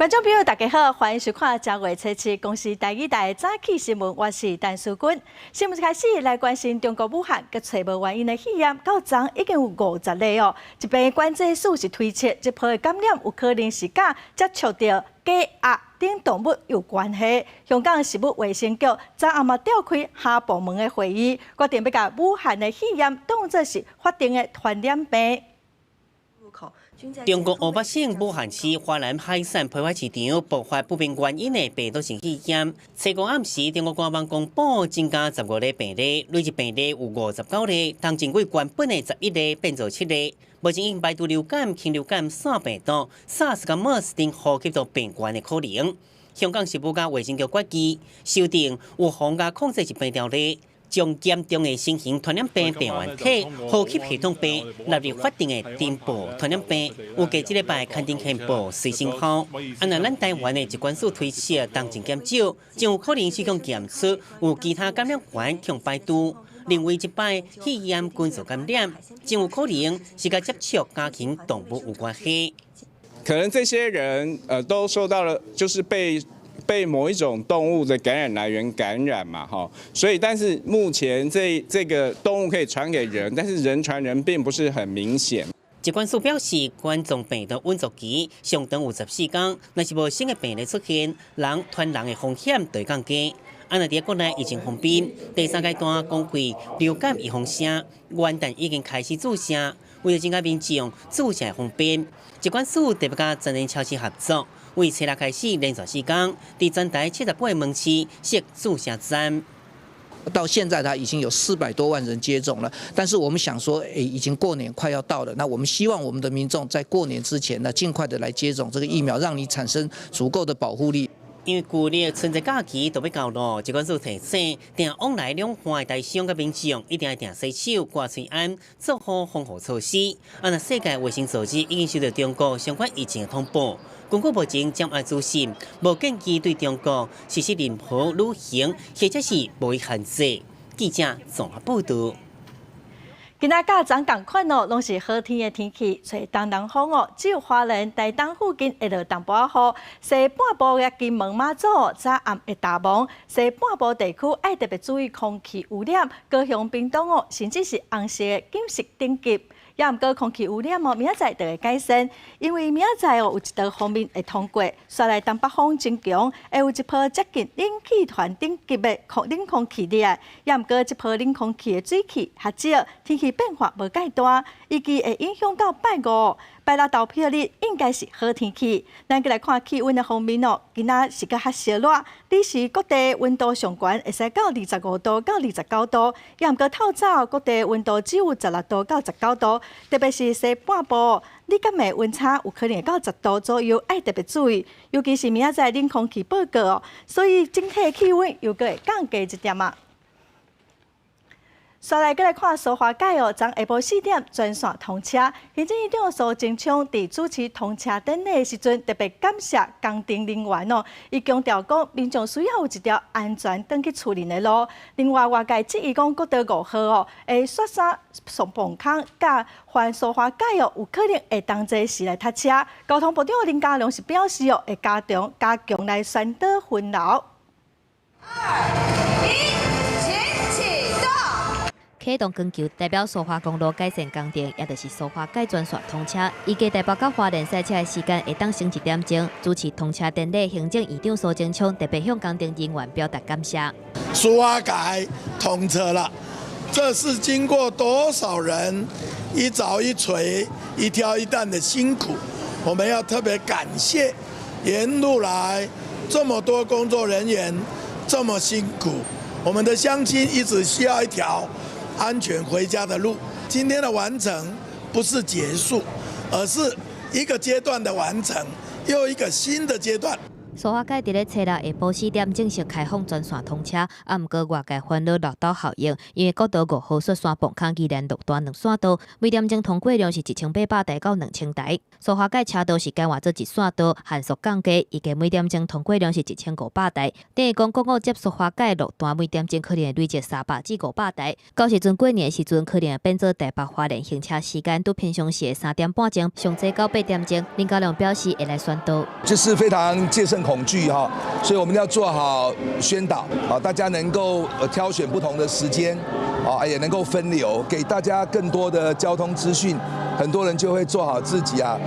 觀眾朋友，大家好，歡迎收看正月初七公視台語台早起新聞，我是陳淑君。新聞開始來關心中國武漢閣揣無原因的肺炎，到昨已經有50例哦。疾病管制署是推測，這波的感染有可能是佮接觸著雞鴨等動物有關係。香港食物衛生局昨暗嘛召開跨部門的會議，決定欲共武漢的肺炎當作是法定的傳染病。中國湖北省武漢市華南海產批發市場爆發不明原因的病毒性肺炎。初五暗時，中國官方公布增加15例病例，累計病例有59例，當前為原本的11例變做7例。目前已經排除流感、禽流感、腺病毒、SARS佮 MERS 等呼吸道病原的可能。香港食物佮衛生局決議修訂預防佮控制疾病條例，將嚴重的新型傳染病病原體、呼吸系統病納入法定的申報傳染病，預計這禮拜勘定憲報隨生效。啊，若咱台灣的疾管署推測，當前減少，真有可能是講檢出有其他感染源予排除，認為這擺肺炎菌叢感染，真有可能是佮接觸家禽動物有關係。可能這些人都受到了，就是被某一種動物的感染來源感染嘛，哈，所以但是目前這個動物可以傳給人，但是人傳人並不是很明顯。疾管署表示，冠狀病毒穩住期上長有14天，若是無新的病例出現，人傳人的風險就會降低。啊，若佇國內疫情方面，第三階段公費流感預防針，元旦已經開始注射，為了增加民眾注射方便，疾管署特別佮全聯超市合作，為初六開始連續4天，佇全台78個門市設注射站。到現在，他已經有400多萬人接種了。但是我們想說，誒，已經過年快要到了，那我們希望我們的民眾在過年之前呢，盡快的來接種這個疫苗，讓你產生足夠的保護力。因為舊曆春節假期就欲到囉，疾管署提醒，定往來兩岸的台商佮民眾一定愛定洗手、掛喙罨，做好防護措施。啊，若世界衛生組織已經收到中國相關疫情的通報，根據目前掌握資訊，無建議對中國實施任何旅行或者是貿易限制。記者綜合報導。今仔佮昨仝款哦，攏是好天的天氣，吹東南風哦。只有花蓮、台東附近會落淡薄仔雨，西半部的金門、馬祖早暗會大霧。西半部地區愛特別注意空氣污染，高雄、屏東哦，甚至是紅色的警示等級。也毋過空氣污染哦，明仔載就會改善，因為明仔載哦有一道鋒面會通過，紲來東北風增強，會有一波接近冷氣團等級的冷空氣入來。也毋過這波冷空氣的水汽較少，天氣變化無蓋大，預計會影響到拜五、拜六投票日應該是好天氣。咱閣來看氣溫的方面哦，今仔是閣較燒熱，彼時各地溫度上懸會使到25度到29度，也毋過透早各地溫度只有16度到19度。特別是西半部，日間的溫差有可能會到10度左右，愛特別注意。尤其是明仔載冷空氣報告哦，所以整體氣溫又閣會降低一點仔。紲來，閣來看蘇花改哦，昨下晡4點全線通車。行政院長蘇貞昌佇主持通車典禮的時陣，特別感謝工程人員哦。伊強調講，民眾需要有一條安全轉去厝裡的路。另外，外界質疑講，國道5號哦，會雪山上磅空佮環蘇花改哦，有可能會同齊時來塞車。交通部長林佳龍是表示哦，會加強來宣導分流。二一。啟動光球代表蘇花公路改善工程，也就是蘇花改全線通車。預計台北到花蓮塞車的時間會當省一點鐘。主持通車典禮，行政院長蘇貞昌特別向工程人員表達感謝。蘇花改通車了，這是經過多少人一鑿一錘、一挑一擔的辛苦，我們要特別感謝沿路來這麼多工作人員這麼辛苦，我們的鄉親一直需要一條安全回家的路。今天的完成不是結束，而是一個階段的完成，又一個新的階段。蘇花改佇咧初六下晡4點正式開放全線通車，啊，毋過外界煩惱漏斗效應，因為國道5號雪山磅空宜蘭路段兩線道，每點鐘通過量是1800台到2000台。蘇花改車道是改換做一線道，限速降低，預計每點鐘通過量是1500台。等於講，國五接蘇花改路段每點鐘可能會累積300至500台。到時陣過年的時陣，可能會變做台北花蓮行車時間拄平常時的3點半鐘，上濟到8點鐘。林佳龍表示會來宣導，就是非常戒慎恐懼哈，所以我們要做好宣導，啊，大家能夠挑選不同的時間，啊，也能夠分流，給大家更多的交通資訊，很多人就會做好自己啊，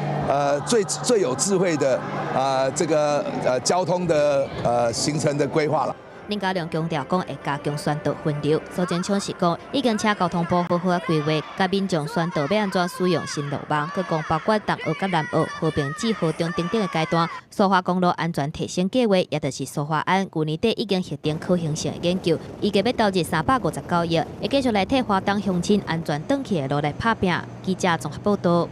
最最有智慧的啊，這個交通的行程的規劃了。林佳龍強調講會加強宣導分流，蘇貞昌是講已經請交通部好好仔規劃，共民眾宣導欲按怎使用新路網，閣講包括東澳佮南澳和平至河中等等的階段，蘇花公路安全提升計劃，也就是蘇花安，舊年底已經核定可行性的研究，預計欲投入359億，會繼續來替花東鄉親安全轉去的路來拍拚。記者綜合報道。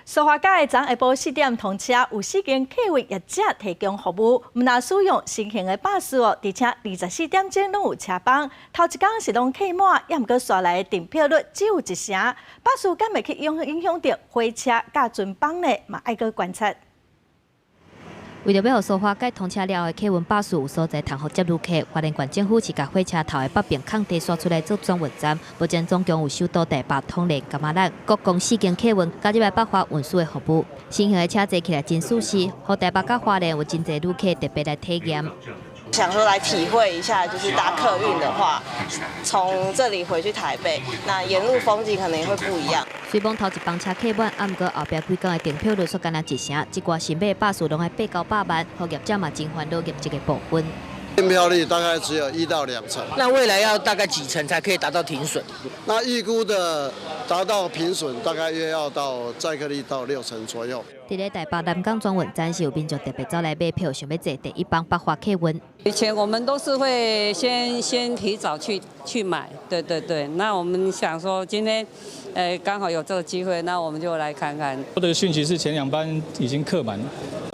蘇花改昨下晡4點通車，有四間客運業者提供服務，毋但使用新型的巴士哦，而且24點鐘攏有車班。頭一工是攏客滿，猶毋過紲來訂票率只有一成。巴士敢會去影響著火車佮船班呢？嘛愛閣觀察。為著欲予蘇花改通車了後的客運巴士有所在通予接旅客，花蓮縣政府是共火車頭的北邊空地徙出來做轉運站。目前總共有首都台北、統聯、柑仔力國光四間客運加入來北花運輸的服務。新型的車坐起來真舒適，予台北佮花蓮有真濟旅客特別來體驗。想說來體會一下，就是搭客運的話，從這裡回去台北，那沿路風景可能也會不一樣。雖罔頭一班車客滿，啊，毋過後壁幾工的訂票率卻干焦一成，這寡新買巴士攏愛八九百萬，予業者嘛真煩惱業績的部分。訂票率大概只有1到2成。那未來要大概幾成才可以達到停損？那預估的達到平損，大概約要到載客率到6成左右。佇咧台北南港轉運站是有民眾特別走來買票，想欲坐第一班北花客運。以前我們都是會先提早去買，對對對。那我們想說今天，剛好有這個機會，那我們就來看看。我的訊息是前兩班已經客滿，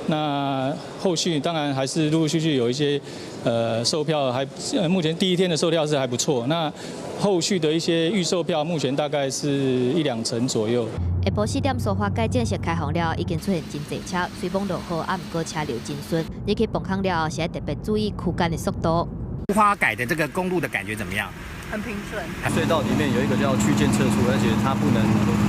那後續當然還是陸陸續續有一些，售票還，目前第一天的售票是還不錯。那後續的一些預售票，目前大概是一兩成左右。下晡4點蘇花改正式開放了，已經出現真濟車，雖罔落雨，啊，毋過車流真順。入去磅空了後，是愛特別注意區間的速度。蘇花改的這個公路的感覺怎麼樣？很平順。隧道裡面有一個叫區間測速，而且它不能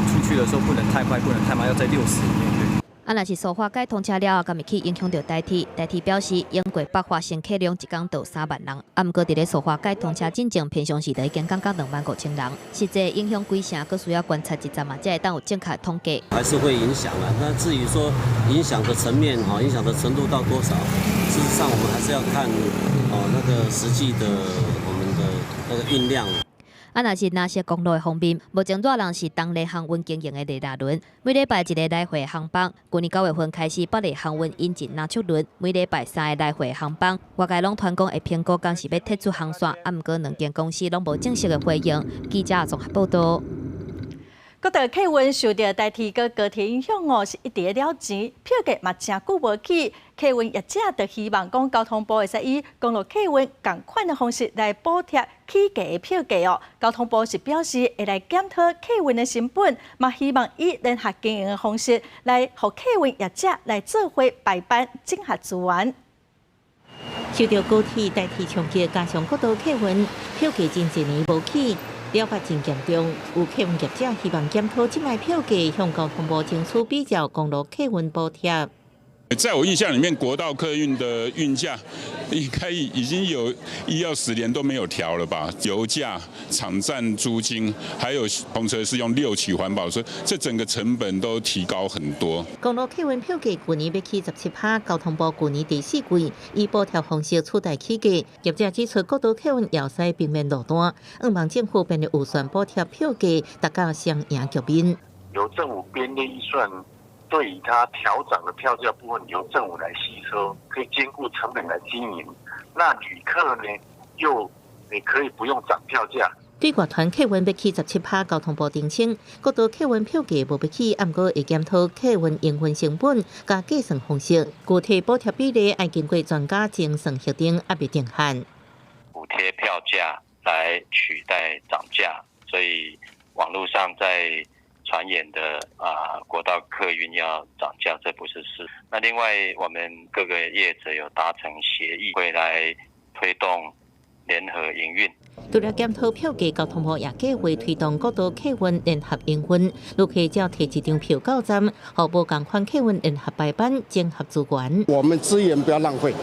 出去的時候不能太快，不能太慢，要在60裡面。對。啊，若是蘇花改通車了後，敢會去影響著台鐵？台鐵表示，應過北花乘客量一工到3萬人，啊，毋過佇咧蘇花改通車進前，平常時就已經降到2萬5千人。實際影響幾成，閣需要觀察一陣嘛，才會當有正確統計。還是會影響啊。那至於說影響的層面，哈，影響的程度到多少？事實上，我們還是要看哦那個實際的我們的那個運量。啊，若是藍色公路的方面，目前熱人是東麗航運經營的麗娜輪，每禮拜一个來回航班。去年9月份開始，北麗航運引進藍速輪，每禮拜三个來回航班。外界攏傳講會評估，敢是欲撤出航線，啊，毋過兩間公司攏無正式的回應。記者綜合報道。國道客運受著台鐵佮高鐵影響哦，是一直咧了錢，票價嘛誠久無起。客運業者就希望講交通部會使以公路客運仝款的方式來補貼起價的票價哦。交通部是表示會來檢討客運的成本，嘛希望以聯合經營的方式來予客運業者來做伙排班整合資源。受著高鐵代替衝擊，加上國道客運票價近一年無起。了法真嚴重，有客運業者希望檢討這擺票價，向交通部爭取比照公路客運補貼。在我印象裡面，國道客運的運價應該已經有1、20年都沒有調了吧？油價、場站租金，還有公車是用六期環保，所以這整個成本都提高很多。公路客運票價去年欲起17趴，交通部去年第四季以補貼方式取代起價。業者指出，國道客運要塞平面路段，向望政府編列預算補貼票價，達到雙贏局面。由政府編列預算。對於它調漲的票價部分，由政府來吸收，可以兼顧成本來經營。那旅客呢，又你可以不用漲票價。對對外團客運欲起17%，交通部澄清，國道客運票價無欲起，毋過會檢討客運營運成本佮計算方式，具體補貼比例愛經過專家精算核定，猶未定案。補貼票價來取代漲價，所以網路上在傳言的啊，國道客運要漲價，這不是事。那另外，我們各個業者有達成協議，會來推動聯合營運。除了檢討票價，交通部也計劃推動國道客運聯合營運，旅客只要提一張票到站，予無仝款客運聯合排班，整合資源。我們資源不要浪費，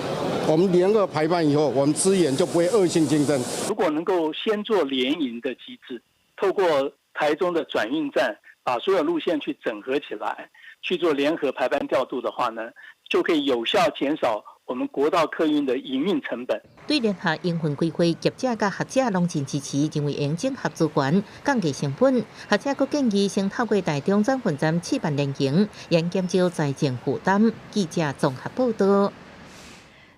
我們聯合排班以後，我們資源就不會惡性競爭。如果能夠先做聯營的機制，透過台中的轉運站，把所有路線去整合起來，去做聯合排班調度的話呢，就可以有效減少我們國道客運的營運成本。對聯合營運規劃，業者佮學者攏真支持，認為應整合資源，降低成本。學者閣建議先透過台中轉運站試辦聯營，以減少財政負擔。記者綜合報道。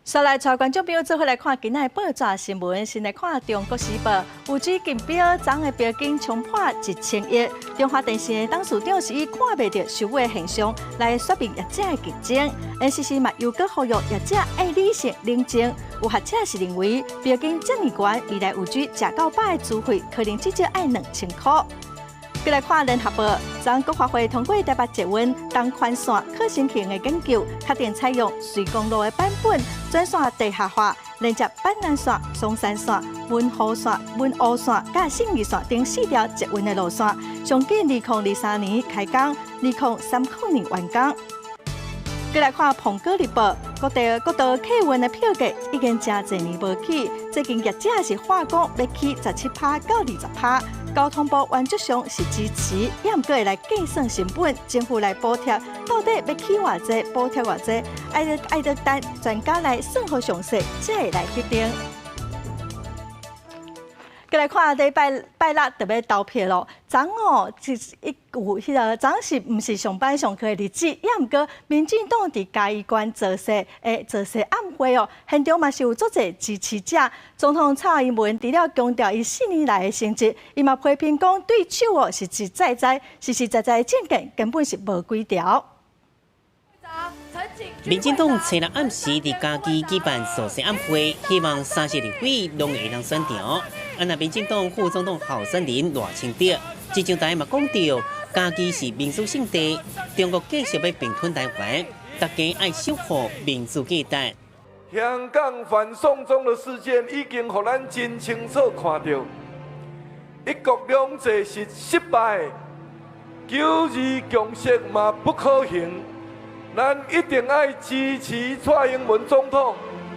紲來帶觀眾朋友做伙來看今仔的報紙新聞，先來看《中國時報》，有水競標，昨昏的標金衝破1000億。中華電信的董事長是以看袂著收尾現象來說明業者的競爭。NCC 嘛又閣呼籲業者愛理性冷靜。有學者是認為標金遮爾懸，未來有水食到飽的資費可能至少愛2000箍。閣來看聯合報，昨昏國發會通過台北捷運東環線可行性的研究，確定採用瑞光路的版本，轉線地下化，連接板南線、松山線、文湖線、文湖線、佮信義線等四條捷運的路線，上緊2023年開工，2030年完工。閣來看《蘋果日報》，國地國道客運的票價已經誠濟年無起，最近業者是喊講欲起17%到20%。交通部原則上是支持，也毋過會來計算成本，政府來補貼，到底欲起偌濟，補貼偌濟，愛著等專家來算好詳細，才會來決定。閣來看禮拜拜六就欲投票囉。昨哦，是一有彼个，昨是毋是上班上課的日子？也毋過，民進黨佇嘉義縣造勢，造勢暗會哦，現場嘛是有足濟支持者。總統蔡英文除了強調伊4年來的成績，伊嘛批評講對手哦是實在在，實實在在的政見根本是無幾條。民進黨初六暗時佇嘉義舉辦造勢暗會，希望30立委攏會當選著。啊，若民進黨副總統候選人賴清德，這上台嘛講著，嘉義是民主聖地，中國繼續欲併吞台灣，大家愛守護民主價值。香港反送中的事件已經予咱真清楚看著，一國兩制是失敗，九二共識嘛不可行。咱一定愛支持蔡英文總統，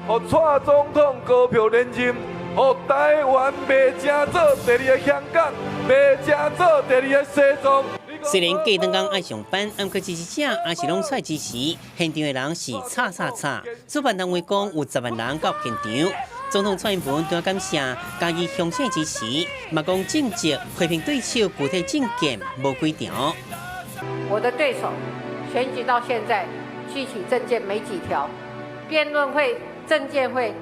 予蔡總統高票連任，予台灣袂成做第二个香港，袂成做第二个西藏。雖然隔轉工愛上班，毋過支持者也是攏出來支持。現場的人是吵吵吵，主辦單位講有10萬人到現場。總統蔡英文對感謝嘉義鄉親支持，嘛講政績批評對手具體政見無幾條。我的對手選舉到現在，具體政見沒幾條，辯論會、政見會，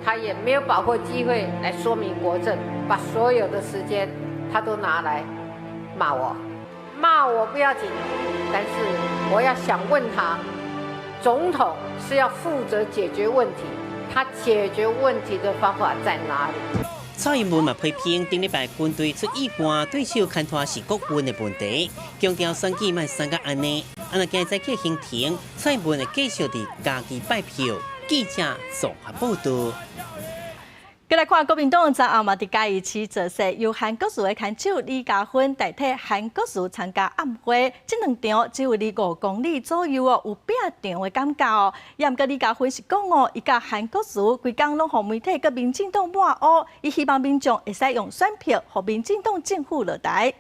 他也沒有把握機會來說明國政，把所有的時間他都拿來罵我，罵我不要緊，但是我要想問他，總統是要負責解決問題，他解決問題的方法在哪裡？蔡英文嘛批評頂禮拜軍隊出意外，對手牽拖是國軍的問題，強調選舉莫選甲按呢。啊，若今日早起行程，蔡英文會繼續佇嘉義拜票。記者綜合報道。閣來看國民黨昨暗嘛佇嘉義市造勢，由韓國瑜的牽手李嘉芬代替韓國瑜參加暗會，這兩場只有離5公里左右哦，有拼場的感覺哦。也毋過李嘉芬是講哦，伊佮韓國瑜規工攏予媒體佮民進黨抹烏，伊希望民眾會使用選票，予民進黨政府落台。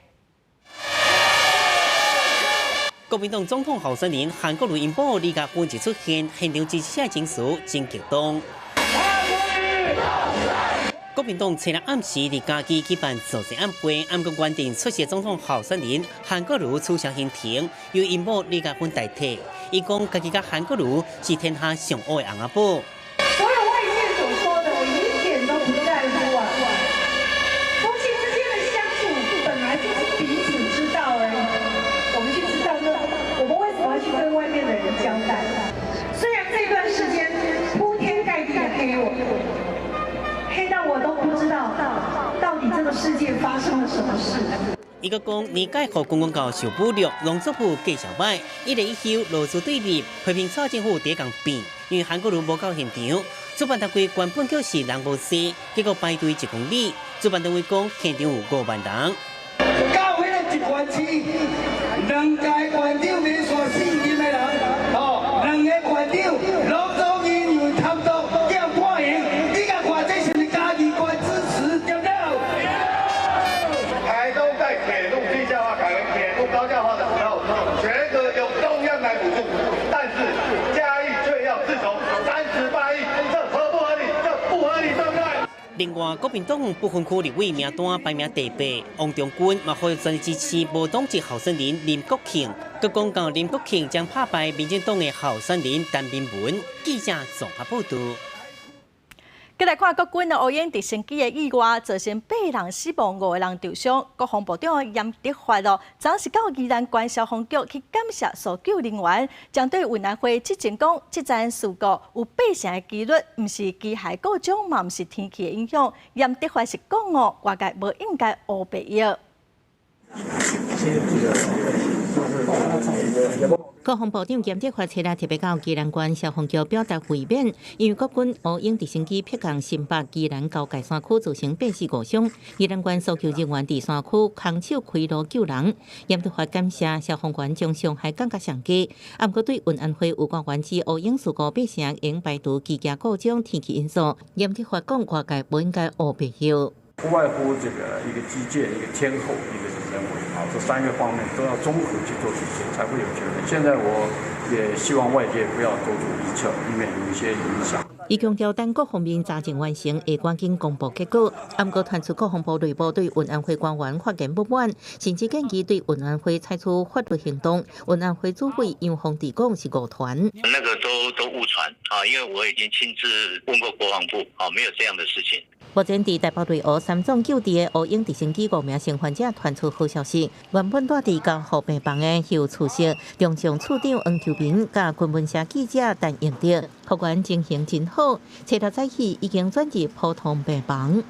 國民黨總統候選人韓國瑜𪜶某李嘉芬一出現，現場支持者情緒真激動。國民黨初六暗時佇嘉義舉辦造勢暗會，毋過原定出席總統候選人韓國瑜取消行程，由𪜶某李嘉芬代替。伊講家己佮韓國瑜是天下上烏的翁仔某。所有外界所說的，我一點都不在乎啊！夫妻之間的發生了什麼事。伊閣講，年改予軍公教受侮辱，農作物繼續歹，一例一休勞資對立，批評蔡政府佇共變，因為韓國瑜無到現場，主辦單位原本叫是人無濟，結果排隊1公里。主辦單位講，現場有5萬人。到彼个一縣市，兩屆縣長連續四任的人，哦，兩個縣長攏總因為貪贓叫判刑，你共看這是毋是嘉義縣支持，對不對？台東在鐵路地下化改為鐵路高架化的時候，全額由中央來補助，但是嘉義卻要自籌38億，這合不合理？這不合理，對不對？另外，國民黨不分區立委名單排名第八，王中軍嘛呼籲全力支持無黨籍候選人林國慶，閣講到林國慶將拍敗民進黨的候選人陳明文。記者綜合報導。繼來看國軍的烏鷹直升機的意外，造成八人死亡、五個人受傷。國防部長嚴德發哦，昨是到宜蘭縣消防局去感謝搜救人員，針對運安會質證講，這樁事故有八成的幾率，毋是機械故障，嘛毋是天氣的影響。嚴德發是講哦，外界無應該烏白藥。國防部長嚴德發初日特別到宜蘭縣消防局表達慰勉，因為國軍烏鷹直升機迫降新北宜蘭高界山區，造成八死五傷。宜蘭縣搜救人員佇山區空手開路救人。嚴德發感謝消防員將傷害降到上低，啊，毋過對運安會有關員指烏鷹事故八成應排除機械故障、天氣因素。嚴德發講，外界無應該烏白藥。不外乎這個一個機械、一個天候、一個是人為，啊，這三個方面都要綜合去做取捨，才會有結論。現在我也希望外界不要多做臆測，以免有一些影響。伊強調，等各方面查證完成，會趕緊公布結果。毋過傳出國防部內部對運安會官員發言不滿，甚至建議對運安會採取法律行動。運安會主委楊鳳弟講是誤傳，那個都誤傳啊，因為我已經親自問過國防部，啊，沒有這樣的事情。目前佇台北瑞和三總救治的烏鷹直升機五名生還者傳出好消息，原本蹛佇加護病房的休處室中將處長黃秋明佮軍聞社記者陳英德，復原情形真好，初六早起已經轉入普通病房。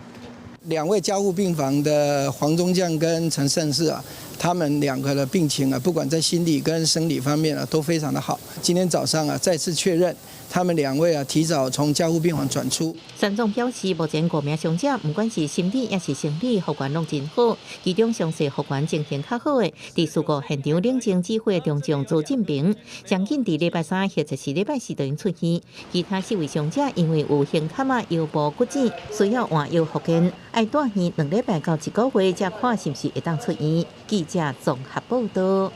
兩位加護病房的黃中將跟陳勝士啊，他們兩個的病情啊，不管在心理跟生理方面啊，都非常的好。今天早上啊，再次確認，他們兩位啊，提早從加護病房轉出。陳總表示，目前五名傷者，毋管是心理抑是生理復原攏真好，其中詳細復原情形較好的，佇事故現場冷靜指揮的中將周進平，將近佇禮拜三或者是禮拜四就會出院。其他四位傷者因為有胸坎仔腰部骨折，需要換藥復健，愛蹛院2禮拜到一個月，才看是毋是會當出院。記者綜合報導。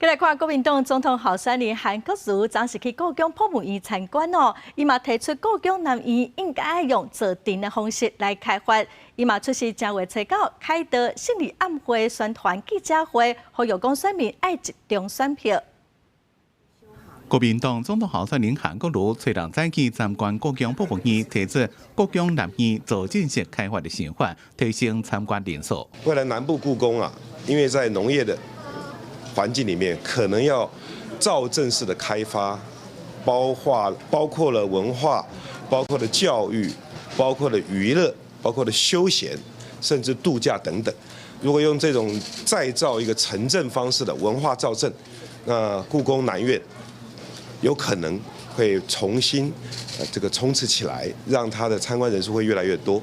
繼來看國民黨總統候選人韓國瑜，昨是去故宮博物院參觀哦。伊嘛提出故宮南院應該用造鎮的方式來開發。伊嘛出席正月初九凱道勝利暗會宣傳記者會，呼籲講選民愛集中選票。國民黨總統候選人韓國瑜初六早起參觀故宮博物院，提出故宮南院造鎮式開發的想法，提升參觀人數。未來南部故宮啊，因為在農業的環境裡面，可能要造鎮式的開發，包括了文化，包括了教育，包括了娛樂，包括了休閒，甚至度假等等。如果用這種再造一個城鎮方式的文化造鎮，那故宮南院有可能會重新這個衝刺起來，讓它的參觀人數會越來越多，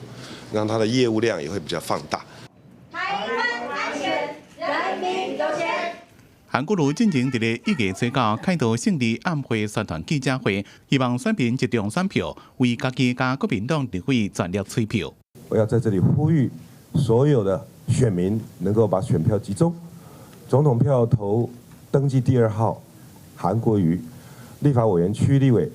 讓它的業務量也會比較放大。台灣安全，人民優先。韓國瑜進前佇咧1月初九凱道勝利暗會宣傳記者會，希望選民集中選票，為家己佮國民黨立委全力催票。我要在這裡呼籲所有的選民能夠把選票集中，總統票投登記第二號韓國瑜，立法委員區立委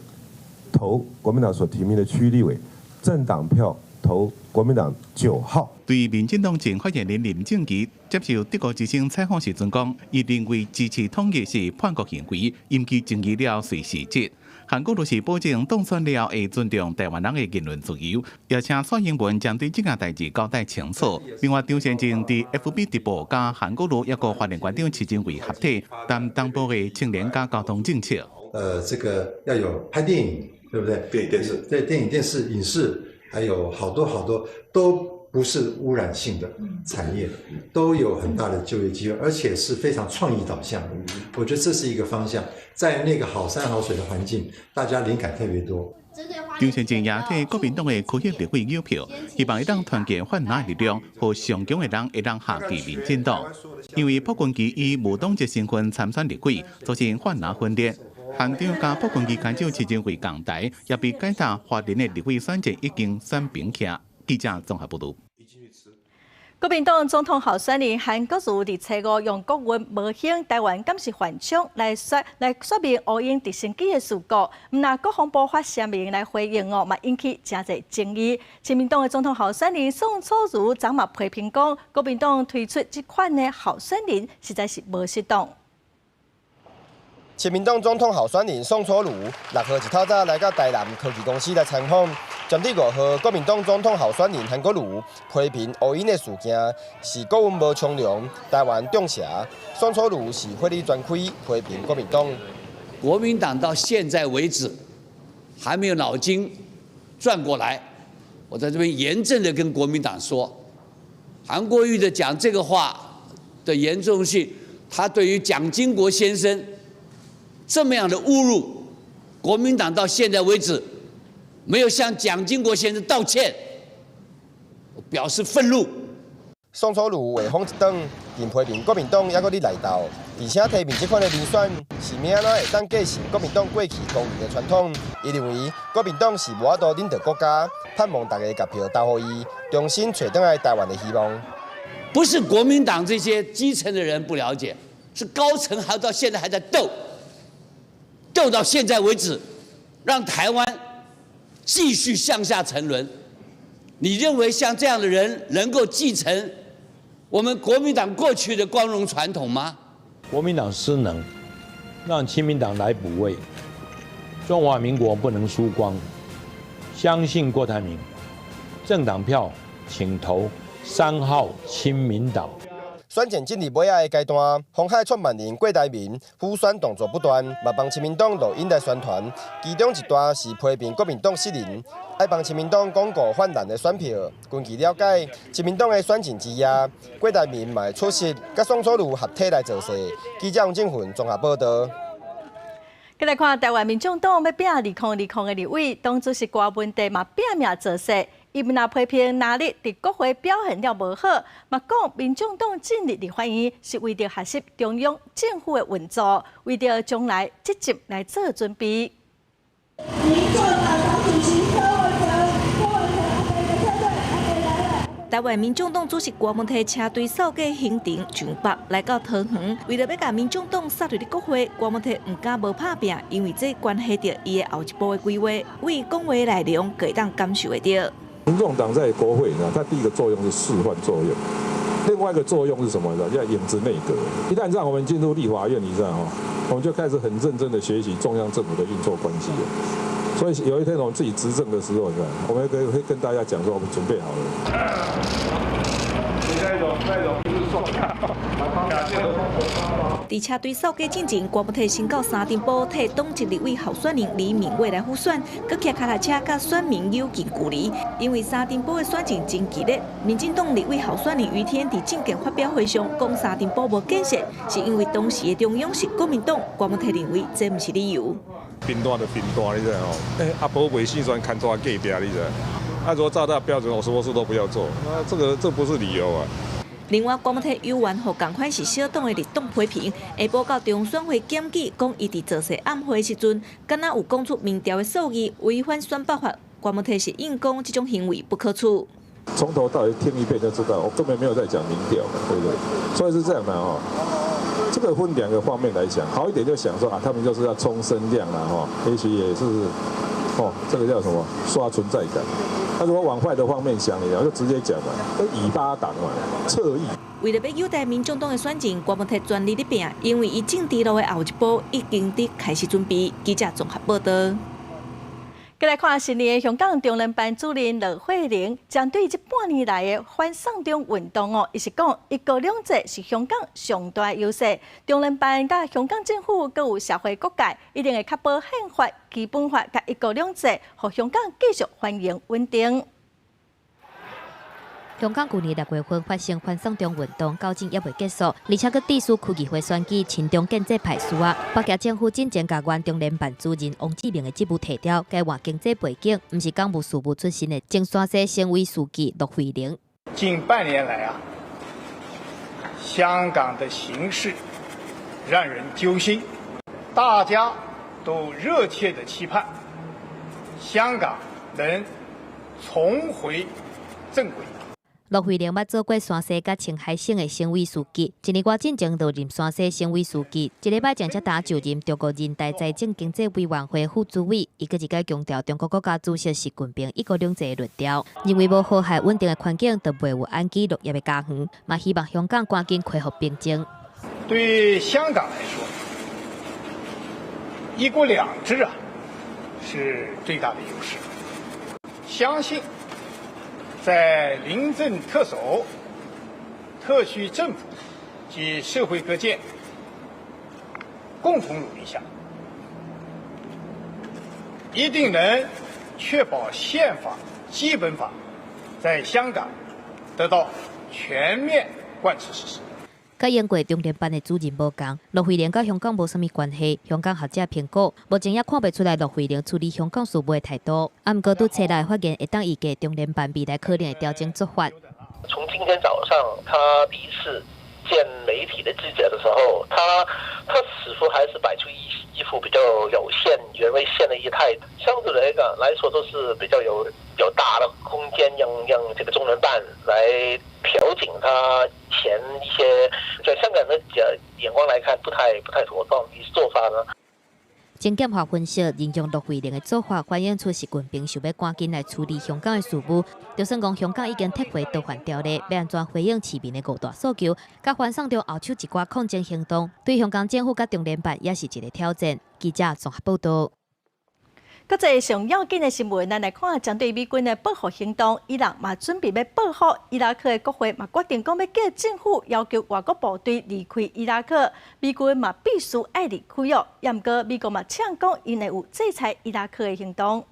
投國民黨所提名的區立委，政黨票投國民黨9號。對民進黨前發言人林靜儀接受德國之聲採訪時陣講，伊認為支持統一是叛國行為，引起爭議了隨時節。韓國瑜是保證當選了會尊重台灣人的言論自由，也請蔡英文將對這件代誌交代清楚。另外，張善政佇 FB 直播，佮韓國瑜抑閣花蓮縣長徐榛蔚合體，談東部的青年佮交通政策。這個要有拍電影，對不對？電影電視，對，電影電視影視，還有好多好多都。不是污染性的產業，都有很大的就業機會，而且是非常創意導向。我覺得這是一個方向，在那個好山好水的環境，大家靈感特別多。張善政也替國民黨的區域立委有票，希望會當團結泛藍力量，予上強的人會當下擊民進黨。因為朴槿惠以無黨籍身份參選立委，造成泛藍分裂。韓長佮朴槿惠牽手市政會共台，也被解答花蓮的立委選戰已經選平起。記者綜合報導。國民黨總統候選人韓國瑜佇初五用國運無興，台灣敢是犯衝來說明烏鷹直升機的事故，毋但國防部發聲明來回應哦，嘛引起誠濟爭議。親民黨的總統候選人宋楚瑜昨嘛批評講，國民黨推出這款的候選人實在是無適當。親民黨總統候選人宋楚瑜6號一透早來到台南科技公司來參訪。針對5號，國民黨總統候選人韓國瑜批評烏鷹的事件是國運無昌隆，台灣中邪。宋楚瑜是火力全開批評國民黨。國民黨到現在為止還沒有腦筋轉過來，我在這邊嚴正的跟國民黨說，韓國瑜的講這個話的嚴重性，他對於蔣經國先生這麼樣的侮辱，國民黨到現在為止沒有向蔣經國先生道歉，表示憤怒。宋楚瑜話鋒一轉，硬批評國民黨猶閣咧內鬥，而且提名這款的人選是欲按怎會當繼承國民黨過去光榮的傳統。伊認為國民黨是無法度領導國家，盼望大家共票投予伊，重新揣轉來台灣的希望。不是國民黨這些基層的人不了解，是高層還到現在還在鬥，鬥到現在為止，讓台灣繼續向下沉淪。你認為像這樣的人能夠繼承我們國民黨過去的光榮傳統嗎？國民黨失能，讓親民黨來補位。中華民國不能輸光，相信郭台銘，政黨票請投3號親民黨。選戰進入尾仔的階段，鴻海創辦人郭台銘輔選動作不斷，嘛幫親民黨錄音來宣傳。其中一段是批評國民黨失能，愛幫親民黨鞏固泛藍的選票。根據了解，親民黨的選戰之夜，郭台銘嘛會出席，佮宋楚瑜合體來造勢。記者王正雲綜合報道。繼來看台灣民眾黨欲拚2020的立委，黨主席郭文帝嘛拚命造勢。伊毋但批評藍綠佇國會表現了無好，嘛講民眾黨進入立法院是為著學習中央政府的運作，為著將來執政來做準備。民眾黨黨主席柯文哲，柯文哲阿伯的車隊，阿伯來了。台灣民眾黨主席郭文帝車隊掃過興城、上北，來到桃園，為著欲共民眾黨殺入去國會，郭文帝毋敢無拍拚，因為這關係著伊的後一步的規劃，為講話內容會當感受會著。民眾黨在國會呢，它第一個作用是示範作用，另外一個作用是什麼呢？叫影子內閣。一旦讓我們進入立法院以上，我們就開始很認真的學習中央政府的運作關係。所以有一天我們自己執政的時候，你看，我們可以會跟大家講說，我們準備好了。佇車隊掃街進前，郭文帝先到三重埔替黨籍立委候選人李敏慧來輔選，閣騎腳踏車佮選民有近距離。因為三重埔的選情真激烈，民進黨立委候選人余天佇政見發表會上講三重埔無建設，是因為當時的中央是國民黨，郭文帝認為這毋是理由。貧惰就貧惰，你知吼？欸，阿婆袂死選牽拖隔壁，你知？啊，如果照他標準，我什麼事都不要做，那這個這不是理由啊。另外，郭文帝有緣予仝款是小黨的綠黨批評，下晡到中選會檢舉，講伊佇造勢暗會時陣，敢若有講出民調的數字，違反選罷法。郭文帝是硬講這種行為不可取。從頭到尾聽一遍就知道，我根本沒有在講民調，對不對？所以是這樣的哦。這個分兩個方面來講，好一點就想說啊，他們就是要衝聲量啦，吼，也許也是，哦，這個叫什麼刷存在感。那如果往壞的方面想，你就直接講嘛，尾巴黨嘛，側翼。為著欲誘帶民眾黨的選情，郭文帝全力咧拚，因為伊政治路的後一步已經佇開始準備。記者綜合報道。繼來看新任的香港中聯辦主任駱惠寧，針對這半年來的反送中運動哦，伊是講一國兩制是香港上大優勢。中聯辦佮香港政府，閣有社會各界，一定會確保憲法、基本法佮一國兩制，予香港繼續繁榮穩定。香港舊年六月份發生反送中運動，到今猶未結束，而且閣致使區議會選舉親中建制派輸啊。北京政府進前共原中聯辦主任王志民的職務撤掉，改換經濟背景，毋是港務事務出身的前山西省委書記駱惠寧。近半年來啊，香港的形勢讓人揪心，大家都熱切的期盼香港能重回正軌。駱惠寧捌做過山西佮青海省的省委書記，一年外進前就任山西省委書記，一禮拜前才剛就任中國人大財政經濟委員會副主委。伊閣一擺強調中國國家主席習近平一國兩制的論調，認為無和諧穩定的環境，就袂有安居樂業的家園。嘛希望香港趕緊恢復平靜。對香港來說，一國兩制啊，是最大的優勢。相信在林鄭特首、特區政府及社會各界共同努力下，一定能確保憲法、基本法在香港得到全面貫徹實施。佮英國中聯辦的主任無仝，駱惠寧佮香港無啥物關係。香港學者評估，目前猶看袂出來駱惠寧處理香港事務的態度。啊，毋過對冊內發言會當預計中聯辦未來可能會調整做法。從今天早上他第一次見媒體的記者的時候，他似乎還是擺出一副比較有限、原位線的一態，相對來講來說都是比較有大的空間讓這個中聯辦來調整他前一些在香港的眼光來看不太妥當的做法呢。曾劍華分析，形容駱惠寧的做法反映出習近平想欲趕緊來處理香港的事務。就算講香港已經撤回逃犯條例，欲按怎回應市民的五大訴求，佮反送中後手一寡抗爭行動，對香港政府佮中聯辦也是一個挑戰。記者綜合報導。閣一个上要緊的新聞，咱來看針對美軍的報復行動，伊朗嘛準備欲報復，伊拉克的國會嘛決定講欲叫政府要求外國部隊離開伊拉克，美軍嘛必須愛離開哦。毋過美國嘛嗆講，𪜶會有制裁伊拉克的行動。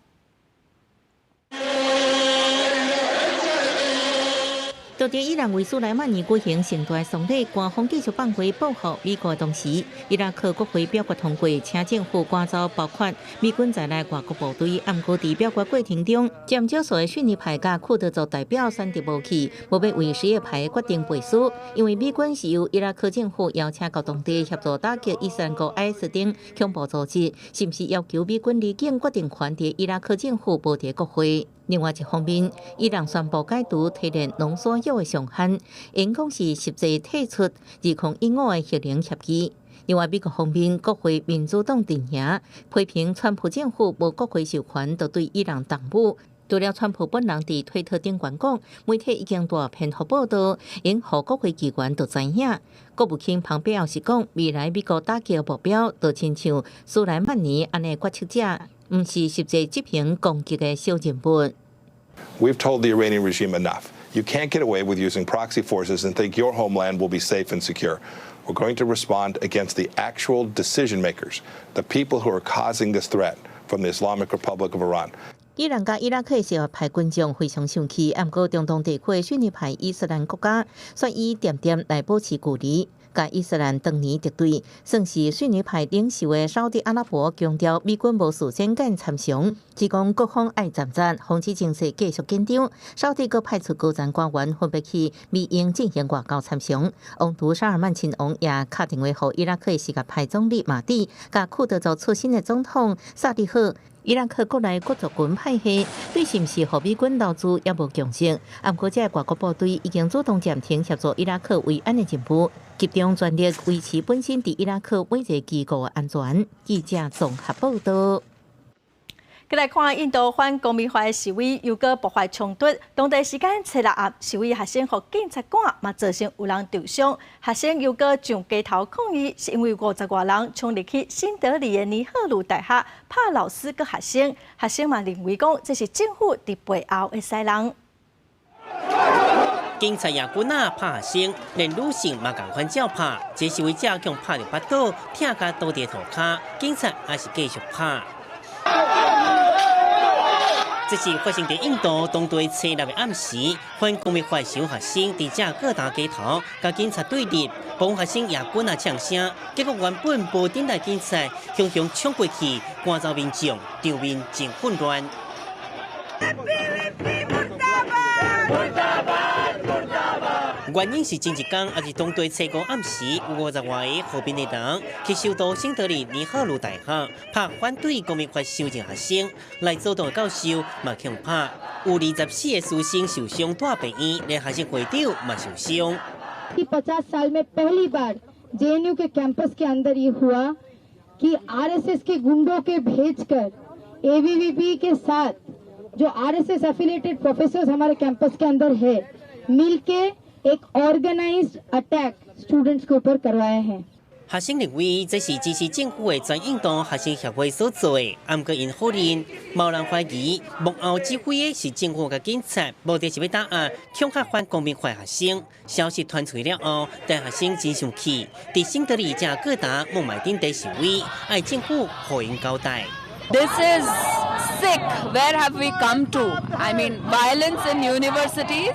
就佇伊朗為蘇萊曼尼舉行盛大喪禮，官方繼續放話報復美國的同時，伊拉克國會表決通過，請政府趕走包括美軍在內外國部隊。毋過佇表決過程中，佔少數的遜尼派佮庫德族代表選擇無去，無欲為什葉派決定背書，因為美軍是由伊拉克政府邀請到當地協助打擊伊斯蘭國 IS 等恐怖組織，是毋是要求美軍離境決定權佇伊拉克政府無佇國會。另外一方面，伊朗宣布解除提煉濃縮鈾的上限，𪜶講是實際退出2015的核能協議。另外，美國方面，國會民主黨陣營批評川普政府無國會授權，就對伊朗動武。除了川普本人佇推特頂懸講，媒體已經大篇幅報導，應予國會機關都知影。國務卿龐貝奧是講，未來美國打擊目標，就親像蘇萊曼尼按呢決策者，毋是實際執行攻擊的小人物。 We've told the Iranian regime enough. You can't get away with using proxy forces and think your homeland will be safe and secure. We're going to respond against the actual decision makers, the people who are causing this threat from the Islamic Republic of Iran. 伊朗佮伊拉克什葉派群眾非常生氣，毋過中東地區的遜尼派伊斯蘭國家，煞以恬恬來保持距離。佮伊斯蘭當年敵對，算是遜尼派領袖的沙烏地阿拉伯強調，美軍無事先佮參詳，只講各方愛站站，防止情勢繼續緊張。沙烏地閣派出高層官員分別去美英進行外交參詳。王儲沙爾曼親王也敲電話予伊拉克什葉派總理馬蒂，佮庫德族出身的總統薩利赫。伊拉克國內各族群派系對是毋是予美軍留駐猶無共識，毋過這外國部隊已經主動暫停協助伊拉克維安的任務，集中全力維持本身佇伊拉克每一个機構的安全。記者綜合報導。閣來看印度反公民法的示威又閣爆發衝突，當地時間初六暗，示威學生予警察趕，嘛造成有人受傷。學生又閣上街頭抗議，是因為五十外人衝入去新德里的尼赫魯大學，拍老師佮學生。學生嘛認為講，這是政府佇背後會使人。警察舉棍仔拍學生，連女性嘛仝款照拍。這示威者共拍著腹肚，疼甲倒佇塗跤，警察還是繼續拍。這是發生佇印度當地初六的暗時，反公民法示威學生佇加爾各答街頭，佮警察對立，部分學生也滾啊嗆聲，結果原本無等待警察，雄雄衝過去趕走民眾，場面真混亂。原因是前一工，也是當地初五暗時，有50外個和平的人去首都新德里尼赫魯大學拍反對公民法修正學生來阻擋的教授嘛予拍，有24個師生受傷帶病院，連學生會長嘛受傷。 50 साल में पहली बार जेएनयू के कैंपस के अंदर ये हुआ कि आरएसएस के गुंडों के भेजकर एबीवीपी के साथ जो RSS affiliated professors हमारे कैंपस के अंदर है, मिलके एक organised attack students के ऊपर करवाए हैं。學生認為這是支持政府的全印度學生協會所做的，毋過𪜶否認，無人懷疑幕後指揮的是政府佮警察，目的是欲打壓恐嚇反公民法學生。消息傳出了後，大學生真生氣，佇新德里加爾各答、孟買等地示威，愛政府予𪜶交代。 This is sick. Where have we come to? I mean, violence in universities.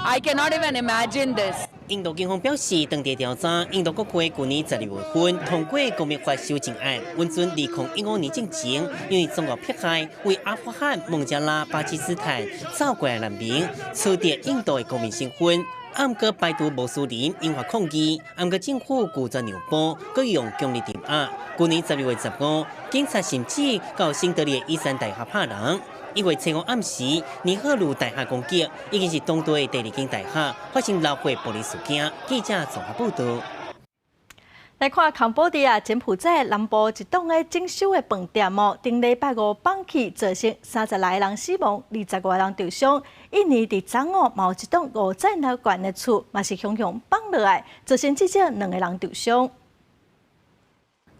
I cannot even imagine this. 印度警方表示，當地調查，印度國會去年12月份通過公民法修正案，允准2015年之前，因為宗教迫害，為阿富汗、孟加拉、巴基斯坦走過來難民，取得印度的國民身份。毋過排除穆斯林引發抗議，毋過政府拒絕讓步，閣用強力鎮壓。去年12月15，警察甚至到新德里的伊山大學拍人。1月初五暗時，尼赫魯大學攻擊，已經是當地的第二間大學發生流血暴力事件。記者綜合報道。來看柬埔寨啊，柬埔寨南部一棟咧整修的飯店哦，頂禮拜五崩去，造成36個人死亡，20外人受傷。印尼佇昨昏嘛有一棟五層樓懸的厝，嘛是雄雄崩落來，造成至少兩個人受傷。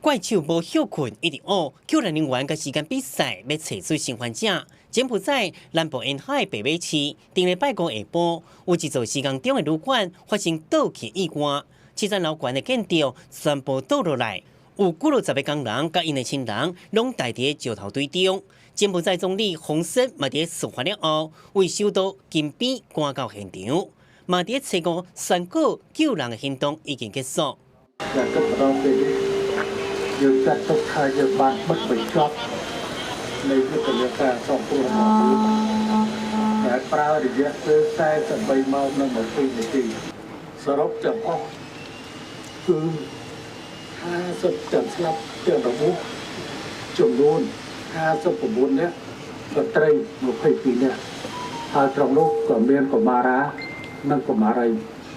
怪手無歇睏，一直挖，救援人員佮時間比賽，欲揣出生還者。柬埔寨南部沿海白馬市，頂禮拜五下晡，有一座施工中的旅館發生倒去意外。7層樓懸的建築全部倒落來，有幾落十个工人佮𪜶的親人攏待佇石頭堆中。柬埔寨總理洪森嘛佇事發了後，為首都金邊趕到現場，嘛佇初五宣告救人的行動已經結束。 យើងចាត់ទុកថាយើងបានបិទបញ្ចប់នៃយុទ្ធនាការសង្គ្រោះរបស់យើងដែលប្រើរយៈពេល43ម៉ោងនិង20នាទីសរុបទាំងអស់គឺ50ទាំងស្លាប់ទាំងរបួសចំនួន59នាក់ស្ត្រី22នាក់ហើយក្នុងនោះក៏មានកុមារានិងកុមារី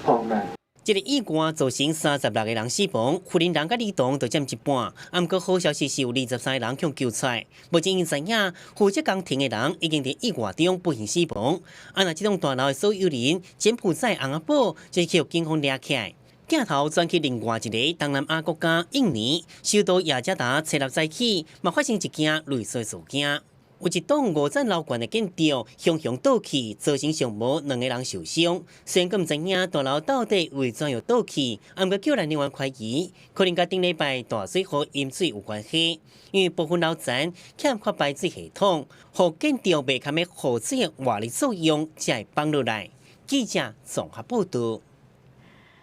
ផងដែរ這个意外造成36個人死亡，婦人人佮兒童都佔一半。毋過好消息是有23個人予救出來。目前𪜶知影負責工程的人已經佇意外中不幸死亡。啊，若這棟大樓的所有人柬埔寨尪仔寶，就予警方掠起來。鏡頭轉去另外一个東南亞國家印尼，首都雅加達初六早起，嘛發生一件類似事件。有一棟五層樓懸的建築雄雄倒去，造成上無兩個人受傷。雖然閣毋知影大樓到底為怎樣倒去，毋過救援人員懷疑，可能佮頂禮拜大水予淹水有關係。因為部分樓層欠缺排水系統，予建築袂堪的雨水的外力作用，才會崩落來。記者綜合報道。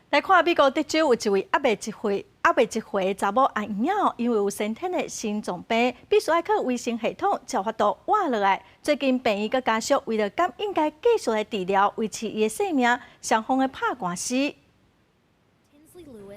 來看美國德州有一位猶未一歲、猶未一歲查某阿嬰仔，因為有先天的心臟病，必須愛靠維生系統才有法度活落來。最近病院佮家屬為著敢應該繼續來治療，維持伊的性命，雙方咧拍官司。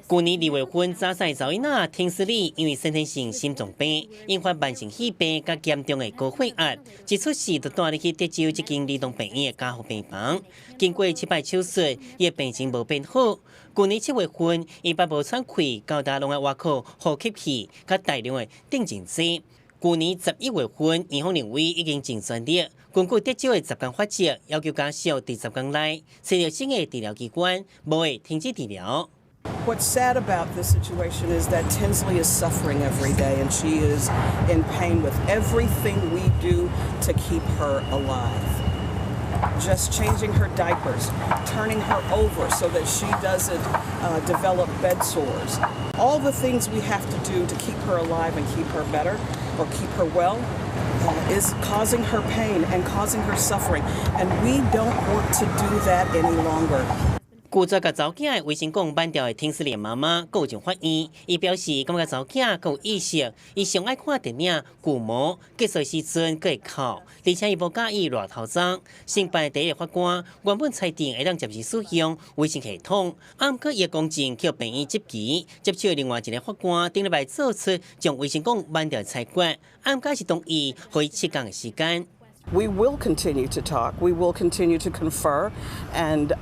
去年2月份，早細查某囡仔聽斯利因為先天性心臟病，引發慢性肺病佮嚴重的高血壓，一出世就帶入去德州這間兒童病院的加護病房。經過七擺手術，伊的病情無變好。去年7月份，伊腹無喘氣，到達攏愛倚靠呼吸器，佮大量的鎮靜劑。去年11月份，院方認為已經盡全力，根據德州的10天法則，要求家屬佇10天內揣著新的治療機關，無會停止治療。 What's sad about this situation is that Tinsley is suffering every day and she is in pain with everything we do to keep her alive. Just changing her diapers, turning her over so that she doesn't develop bed sores. All the things we have to do to keep her alive and keep her better. or keep her well is causing her pain and causing her suffering, and we don't want to do that any longer. 拒絕共查某囝的衛生講挽掉的婷思蓮媽媽告上法院，伊表示感覺查某囝閣有意識，伊上愛看電影《巨魔》，結束時陣閣會哭，而且伊無佮意熱頭鬃。承辦第一個法官原本裁定會當暫時使用衛生系統，毋過伊的公證去病院執期，接手的另外一个法官頂禮拜做出將衛生講挽掉的裁決，毋過是同意予伊7工的時間。 We will continue to talk. We will continue to confer and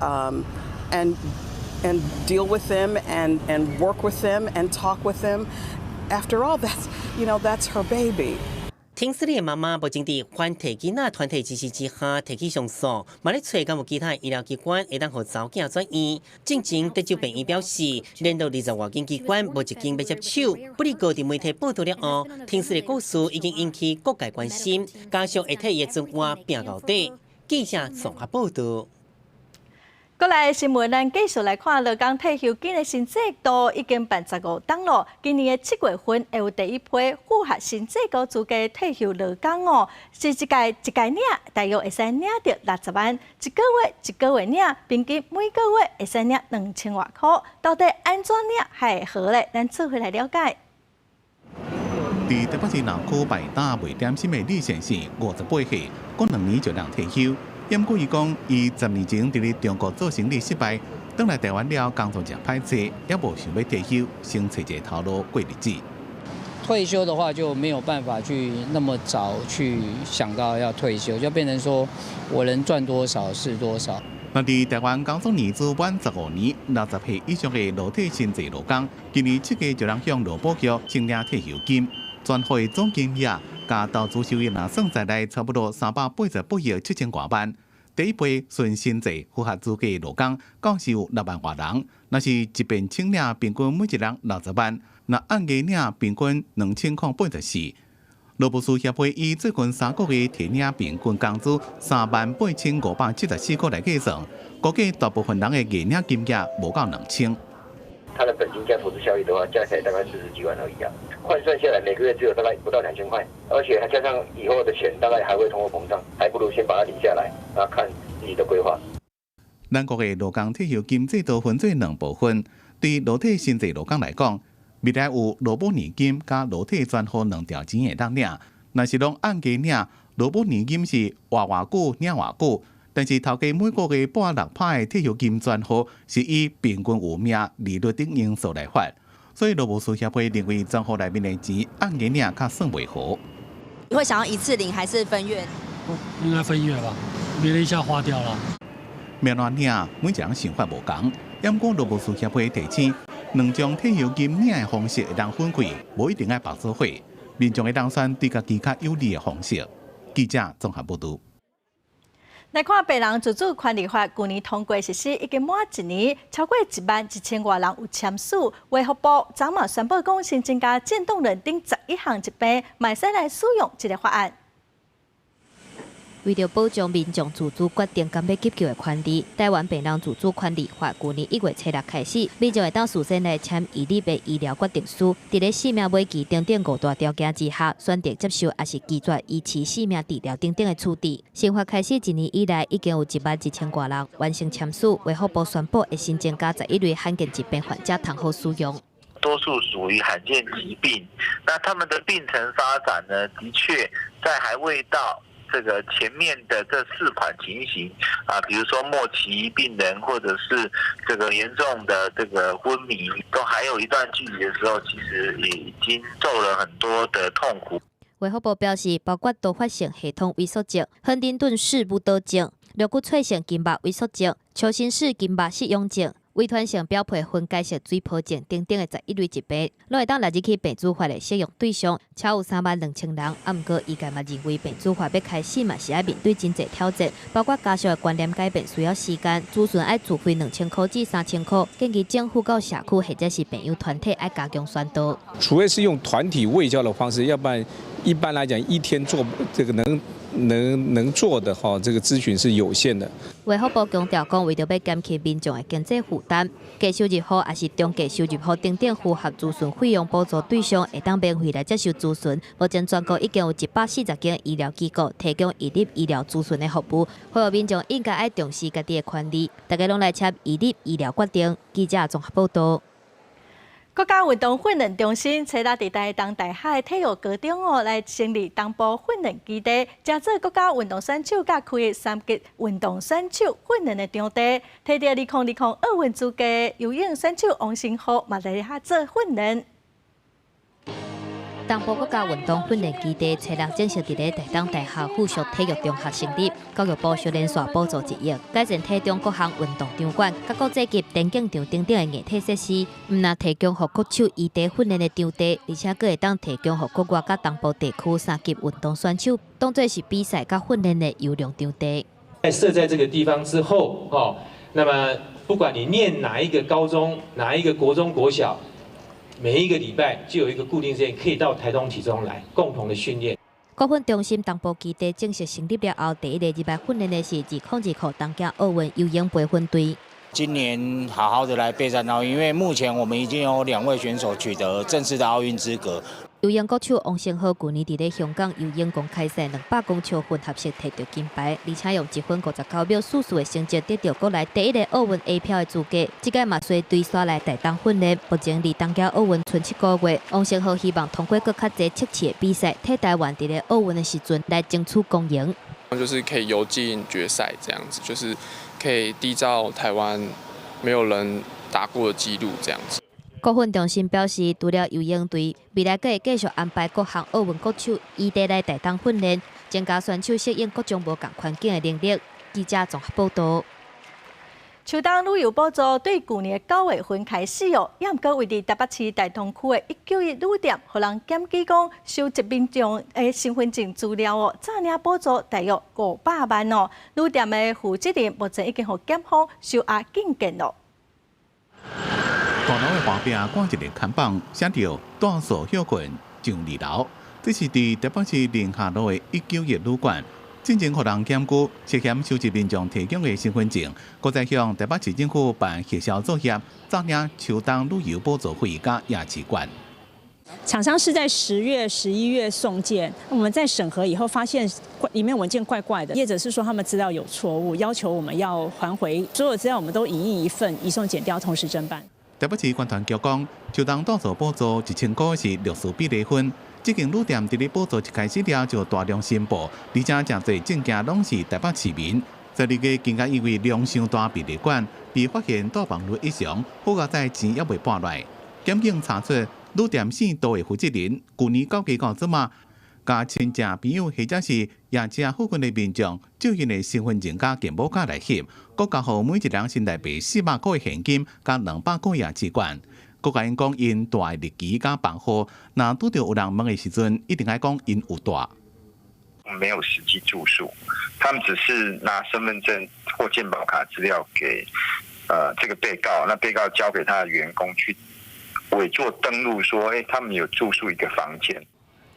deal with them and work with them and talk with them. After all, that's you know that's her baby. 婷思莉的媽媽目前佇反提囡仔團體支持之下提起上訴，嘛咧揣敢有其他醫療機關會當予查某囝轉院。進前德州病院表示，連續20外間機關無一間欲接手。不過佇媒體報道了後，婷思莉故事已經引起各界關心，家屬會替伊的尊嚴拼到底。記者綜合報道。過來新聞，咱繼續來看勞工退休金的新制度已經辦15冬咯。今年的7月份會有第一批符合新制度資格退休勞工哦，是一屆一屆領，大約會使領著60萬，一個月一個月領，平均每個月會使領2000外箍。到底按怎領會好咧？咱做伙來了解。佇台北市南區擺擔賣點心的李先生，58歲，過2年就通退休。毋過伊講，伊10年前佇咧中國做生意失敗，轉來台灣了，工作誠歹揣，也無想欲退休，先揣一个頭路過日子。退休的話就沒有辦法去那麼早去想到要退休，就變成說我能賺多少是多少。那佇台灣工作年資滿15年、60歲以上的勞退新制勞工，今年7月就通向勞保局申領退休金，全戶總金額佮投資收益若算在內，差不多388億7千外萬。第一批循新制符合資格勞工，到時有6萬外人。若是一遍請領，平均每一人60萬；若按月領，平均2084。勞務師協會以最近3個月提領平均工資38,574塊來計算，估計大部分人的月領金額無到2000。他的本金加投資效益的話，加起來大概40幾萬而已啊。換算下來，每個月只有大概不到2000塊，而且還加上以後的錢，大概還會通貨膨脹，還不如先把它領下來，然後看自己的規劃。咱國的勞工退休金制度分做兩部分，對勞退新制勞工來講，未來有勞保年金佮勞退專戶兩條錢會當領。若是攏按月領，勞保年金是活偌久領偌久，但是頭家每個月撥6%的退休金專戶是以平均餘命、利率等因素來發，所以勞務師協會認為專戶內面的錢按月領較算袂好。你會想要一次領還是分月？應該分月吧，免得一下花掉了。欲按怎領，每一人想法無仝。毋過勞務師協會提醒，兩種退休金領的方式會當分開，無一定愛綁做伙。民眾會當選對家己較有利的方式。記者綜合報導。來看病人自主權利法，舊年通過實施已經滿一年，超過1萬1千外人有簽署。衛福部昨嘛宣布講，新增加漸凍人等11項疾病，嘛會使來使用這个法案。為著保障民眾自主決定敢欲急救的權利，台灣病人自主權利法舊年1月初6開始，民眾會當事先來簽預立的醫療決定書，佇咧生命危機等等五大條件之下，選擇接受抑是拒絕維持生命治療等等的處置。新法開始一年以來，已經有1萬1千外人完成簽署。衛福部宣布會新增加11類罕見疾病患者通好使用。多數屬於罕見疾病，那他們的病程發展呢，的確在還未到這個前面的這四款情形啊，比如說末期病人，或者是這個嚴重的這個昏迷，都還有一段距離的時候，其實已經受了很多的痛苦。衛福部表示，包括多發性系統萎縮症、亨丁頓氏舞蹈症、顱骨脆性筋肉萎縮症、丘森氏筋肉失用症、遺傳性表皮分解性水疱症等等的11類疾病，攏會當納入去病主法的適用對象，超有3萬2千人。啊，毋過醫界嘛認為病主法欲開始嘛是愛面對真濟挑戰，包括家屬的觀念改變需要時間，諮詢愛自費2000塊至3000塊，建議政府到社區或者是病友團體愛加強宣導。除非是用團體衛教的方式，要不然一般來講一天做這個能能做的哈，這個諮詢是有限的。衛福部強調講，為著欲減輕民眾的經濟負擔，低收入戶抑是中低收入戶等等符合諮詢費用補助對象，會當免費來接受諮詢。目前全國已經有140間醫療機構提供預立醫療諮詢的服務，呼籲民眾應該愛重視家己的權利，大家攏來簽預立醫療決定。記者綜合報導。國家運動訓練中心初六佇台東大學的體育高中哦，來成立東部訓練基地，成做國家運動選手佮開的三級運動選手訓練的場地。提著2020奧運資格游泳選手王成浩嘛來遐做訓練。東部國家運動訓練基地初六正式佇咧台東大學附屬體育中學成立，教育部小連續補助1億，改善體中各項運動場館、佮國際級田徑場等等的硬體設施，毋但提供予國手異地訓練的場地，而且閣會當提供予國外佮東部地區三級運動選手，當做是比賽佮訓練的優良場地。在設在這個地方之後，哦，那麼不管你念哪一個高中、哪一個國中、國小。每一個禮拜就有一個固定時間，可以到台東體中來共同的訓練。國訓中心東部基地正式成立了後，第一個入來訓練的是2024東京奧運游泳培訓隊。今年好好的來備戰奧運，因為目前我們已經有兩位選手取得正式的奧運資格。游泳國手王成浩舊年佇咧香港游泳公開賽200公尺混合式摕著金牌，而且用1分59秒44的成績得著國內第一個奧運 A 票的資格。這屆嘛隨隊煞來台東訓練，目前離東京奧運賰7個月。王成浩希望通過閣較濟測試的比賽，替台灣佇咧奧運的時陣來爭取光榮。就是可以游進決賽，這樣子，就是可以締造台灣沒有人打過的紀錄，這樣子。國訓中心表示，除了游泳隊，未來閣會繼續安排各項奧運國手異地來台東訓練，增加選手適應各種無仝環境的能力。記者綜合報導。秋冬旅遊補助對舊年9月份開始哦，也毋過位佇台北市大同區的191旅店，予人檢舉講收集民眾的身份證資料哦，詐領補助大約500萬哦。旅店的負責人目前已經予檢方收押禁見咯。大樓的旁邊掛一个看板，寫著“住宿歇睏上二樓”。這是佇台北市寧夏路的191旅館，進前予人檢舉涉嫌收集民眾提供的身份證，閣再向台北市政府辦核銷作業，詐領秋冬旅遊補助費佮夜市券。廠商是在10月、11月送件，我們在審核以後發現裡面文件怪怪的，業者是說他們資料有錯誤，要求我們要還回所有資料，我們都影印一份，移送檢調，同時偵辦。台北市觀團局講，秋冬住宿補助1000塊是六十比例分，這間旅店佇咧補助一開始了就大量申報，而且誠濟證件攏是台北市民。12月更加因為量傷大病歷館被發現住房率異常，好佳哉錢猶未撥來。檢警查出旅店姓杜的負責人，舊年9月到這馬，共親戚朋友或者是夜市附近的民眾借𪜶的身份證佮健保卡來翕，閣交予每一人新台幣400塊現金，佮200塊夜市券。閣共𪜶講𪜶住的日期佮房號，若拄著有人問的時陣，一定愛講𪜶有住。沒有實際住宿，他們只是拿身份證或健保卡資料給這個被告，那被告交給他的員工去偽作登錄，說，他們有住宿一個房間。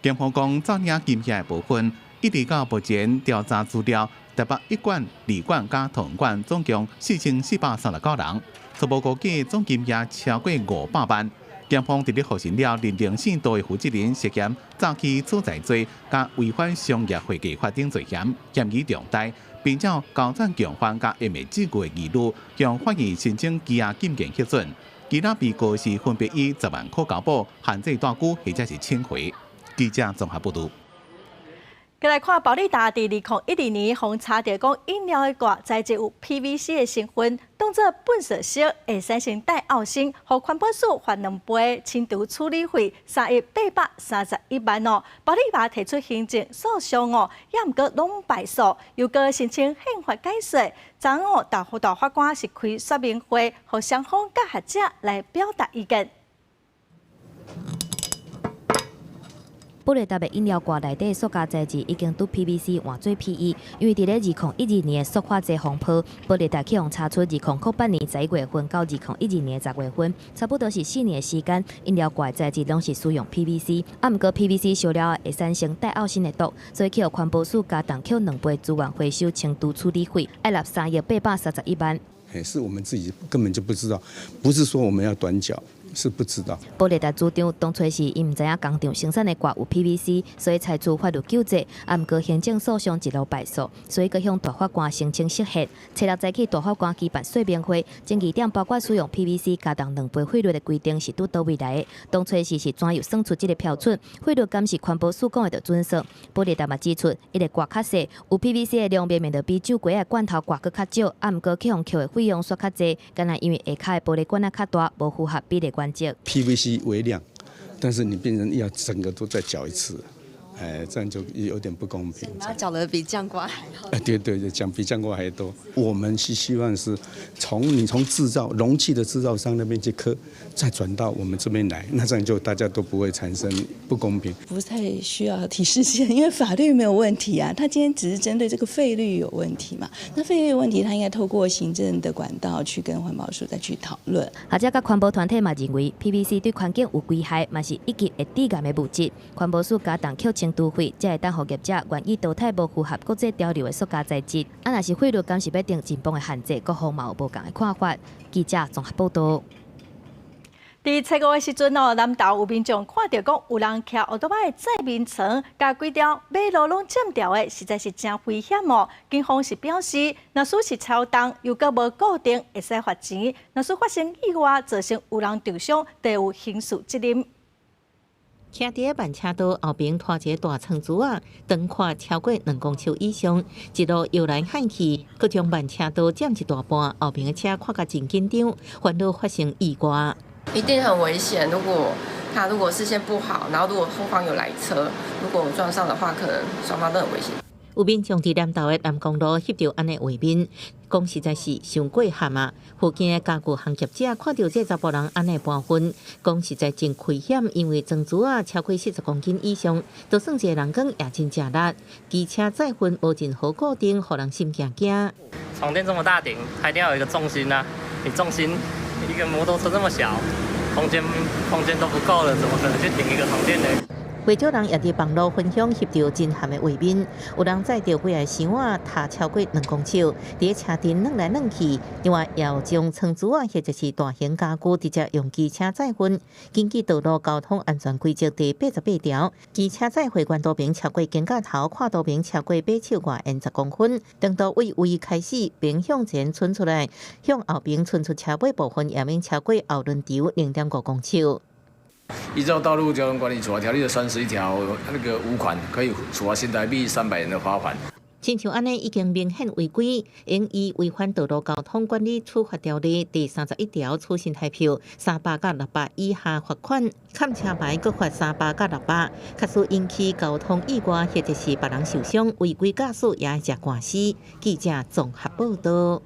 檢方講，詐領金額的部分，一直到目前調查資料，台北一館、二館佮桃園館總共4439人，初步估計總金額超過500萬。檢方佇咧予審了認定姓杜的負責人涉嫌詐欺取財罪、佮違反商業會計法等罪嫌，嫌疑重大，並且勾串共犯佮湮滅證據的疑慮，向法院申請羈押禁見核准。其他被告是分別以10萬塊交保、限制蹛居或者是請回。記者綜合報導。過來看，保力達佇2012年，予查著講飲料的蓋材質有 PVC 的成分，當做糞掃色會產生戴奧辛，予環保署罰兩倍清除處理費3億831萬哦。保力達提出行政訴訟哦，也毋過攏敗訴，又閣申請憲法解釋。昨哦，大大法官是開說明會，予雙方佮學者來表達意見。保麗達的飲料罐內底塑膠材質已經對 PVC 換做 PE，因為佇咧2012年的塑化劑風波，保麗達去予查出2008年11月份到2012年10月份，差不多是4年的時間，飲料罐材質攏是使用 PVC，啊，毋過 PVC 燒了後會產生戴奧辛的毒，所以去予環保署加重扣2倍資源回收清除處理費，愛納3億831萬。是我們自己根本就不知道，不是說我們要短繳。是不知道。保麗達主張當初時𪜶毋知影工廠生產的罐有 PVC，所以採取法律救濟。啊，毋過行政訴訟一路敗訴，所以閣向大法官申請釋憲。初六早起大法官舉辦說明會，爭議點包括使用 PVC 加重2倍費率的規定是對佗位來的？當初時是怎樣算出這個標準？費率敢是環保署講的就準算？保麗達嘛指出，伊的罐較細，有 PVC 的量明明就比酒瓜的罐頭罐閣較少，啊，毋過去予扣的費用煞較濟，敢若因為下跤的玻璃罐仔較大，無符合比例原則。 PVC 微量，但是你變成要整個都再繳一次，哎，這樣就有點不公平。那繳的比醬瓜還要。哎，對對對，繳比醬瓜還多。我們是希望是從你從製造容器的製造商那邊去課，再轉到我們這邊來，那這樣就大家都不會產生不公平。不太需要提釋憲，因為法律沒有問題啊。他今天只是針對這個費率有問題嘛。那費率有問題，他應該透過行政的管道去跟環保署再去討論。學者佮環保團體嘛認為，PVC 對環境有危害，嘛是一級會致癌的物質。環保署加重扣清除費，才會當予業者願意淘汰無符合國際潮流的塑膠材質。啊，若是費率敢是欲定真磅的限制，各方嘛有無仝的看法。記者綜合報導。佇初五的時陣哦，南投有民眾看著講有人騎歐多擺載眠床，共規條馬路攏佔掉的，實在是誠危險哦。警方是表示，若使是超重又閣無固定，會使罰錢；若使發生意外，造成有人受傷，就有刑事責任。徛佇慢車道後邊拖一个大床珠仔，長寬超過2公尺以上，一路搖來晃去，閣將慢車道佔一大半，後邊的車看甲真緊張，煩惱發生意外。一定很危險。如果他如果視線不好，然後如果後方有來車，如果撞上的話，可能雙方都很危險。有民眾佇南投的南公路翕著按呢畫面，講實在是傷過險啊！附近的家具行業者看著這查埔人按呢搬運，講實在真危險，因為床珠仔超過40公斤以上，就算一个人扛也真食力。機車載運無任何固定，予人心驚驚。床墊這麼大頂，它一定要有一個重心啊！你重心一個摩托車這麼小，空間都不夠了，怎麼可能去頂一個床墊呢？不少人也佇網路分享翕著真譀的畫面，有人載著幾个箱仔，踏超過2公尺，佇咧車頂轉來轉去。另外，也有將床珠仔或者是大型家具直接用機車載運。根據道路交通安全規則第88條，機車載貨懸度平超過肩胛頭，闊度平超過把手外緣10公分，長度位位開始並向前伸出來，向後邊伸出車尾部分，也免超過後輪長0.5公尺。依照《道路交通管理處罰條例》的31條那個5款，可以處罰新台幣300元的罰款。親像按呢已經明顯違規，應依違反道路交通管理處罰條例第31條處新台票300到600以下罰款，崁車牌閣罰300到600。假使引起交通意外或者是別人受傷，違規駕駛也會食官司。記者綜合報導。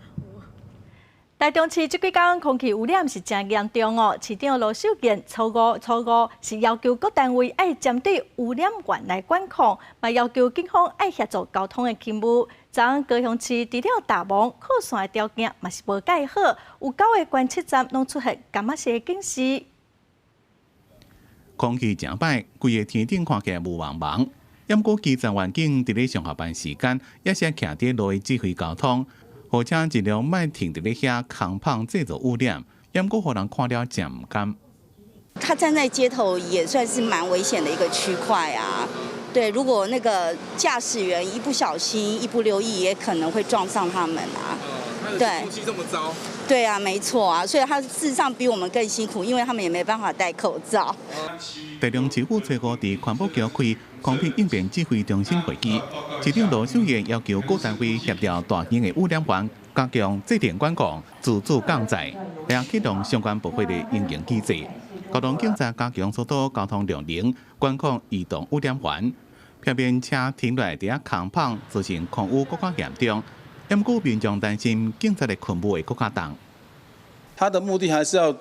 台中市這幾工空氣污染是誠嚴重哦，市長盧秀燕初五是要求各單位愛針對污染源來管控，嘛要求警方愛協助交通的勤務。昨昏高雄市除了大霧擴散的條件嘛是無蓋好，有九个觀測站攏出現柑仔色的警示。空氣誠歹，規个天頂看起來霧茫茫。毋過基層員警佇咧上下班時間，也是徛佇路的指揮交通。貨車盡量莫停佇咧遐空放製造污染，毋過予人看了誠毋甘。他站在街頭也算是蠻危險的一個區塊啊。對，如果那個駕駛員一不小心、一不留意，也可能會撞上他們啊。對，空氣這麼糟。對啊，沒錯啊，所以他事實上比我們更辛苦，因為他們也沒辦法戴口罩。台中市府初五佇環保局開空品應變指揮中心會議，市長盧秀燕要求各單位協調大型的污染源，加強制定管控、自主降載，並啟動相關部會的應用機制。交通警察加強疏導交通量能，管控移動污染源，避免車停落來佇遐空放，造成空污閣較嚴重。毋過民眾擔心警察的勤務會閣較重。他的目的還是要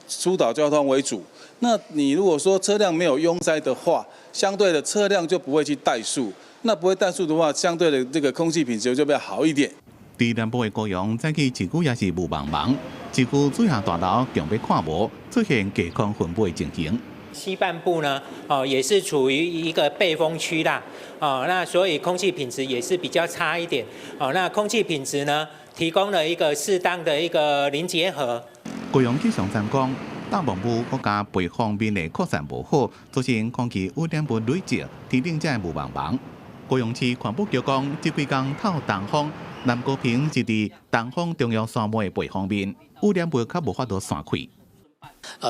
疏導交通為主。那你如果說車輛沒有擁塞的話，相對的車輛就不會去怠速。那不會怠速的話，相對的這個空氣品質就比較好一點。佇南部的高雄，早起市區也是霧茫茫，市區水下大樓強欲看無，出現低空分布的情形。西半部呢，哦，也是處於一個背風區啦，哦，那所以空氣品質也是比較差一點，哦，那空氣品質呢，提供了一個適當的一個凝結核。高雄氣象站講，大霧霧閣加背風面的擴散無好，造成空氣污染物累積，天頂才會霧茫茫。高雄市環保局講，這幾工透東風，南高屏是佇東風中央山脈的背風面，污染物較無法度散開。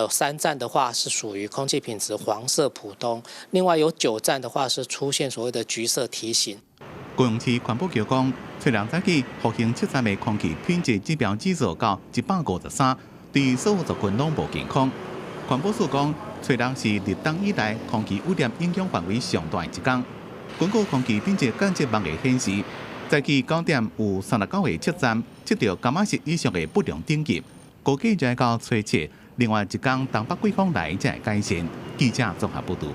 三站的話是屬於空氣品質黃色普通，另外有9站的話是出現所謂的橘色提醒。高雄市環保局講，初六早起復興測站的空氣品質指標指數到153，對所有族群攏無健康。環保署講，初六是立冬以來空氣污染影響範圍上大的一天。根據空氣品質監測網的顯示，早起9點有39個測站測著柑仔色以上的不良等級，估計就到初七。另外一工東北季風來才會改善。記者綜合報導。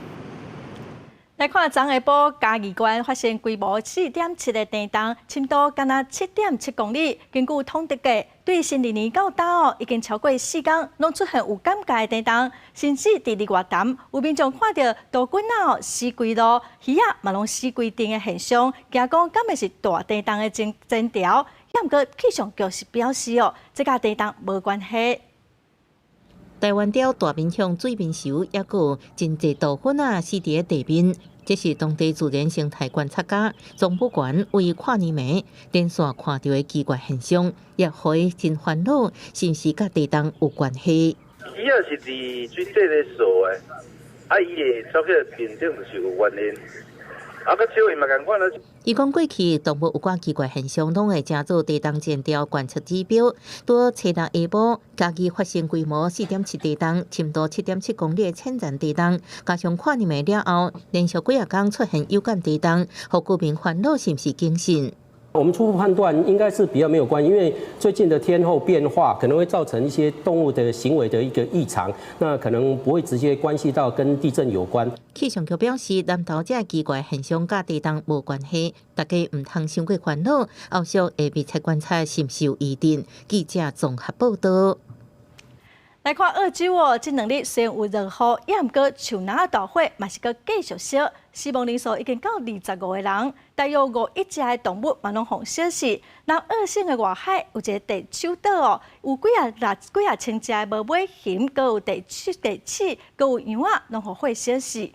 來看昨下晡嘉義縣發生規模4.7的地動，深度敢若7.7公里。根據統計，對新曆年到今哦，已經超過4工，攏出現有感覺的地動，甚至佇日月潭有民眾看著杜軍仔哦死規路，魚仔嘛攏死規陣的現象，驚講敢會是大地動的前兆。毋過氣象局是表示哦，這佮地動無關係。台灣島大面鄉水面泅，抑閣有真濟杜粉仔死佇咧地面，這是當地自然生態觀察家莊寶權為跨年暝連續看著的奇怪現象，也予伊真煩惱，是毋是佮地動有關係？魚仔是佇水底咧踅的，啊，伊會走去面頂就是有原因。啊，佮笑伊嘛仝款啊。伊講過去動物有寡奇怪現象，攏會成做地動前兆觀測指標。拄初六下晡，嘉義發生規模4.7地動，深度7.7公里的淺層地動，加上跨年暝了後，連續幾仔工出現有感地動，予居民煩惱是毋是警訊？我們初步判斷應該是比較沒有關係，因為最近的天候變化可能會造成一些動物的行為的一個異常，那可能不會直接關係到跟地震有關。氣象局表示，南投這奇怪現象佮地動無關係，大家毋通傷過煩惱，後續會密切觀察是毋是有餘震。記者綜合報導。來看澳洲哦，這兩日雖然有落雨，也毋過樹林大火嘛是閣繼續燒，死亡人數已經到25個人，大約5億隻的動物嘛攏予燒死。南澳省的外海有一个地手島哦，有幾仔六幾仔千隻的無尾熊，閣有地鼠、地鼠，閣有羊仔，攏予火燒死。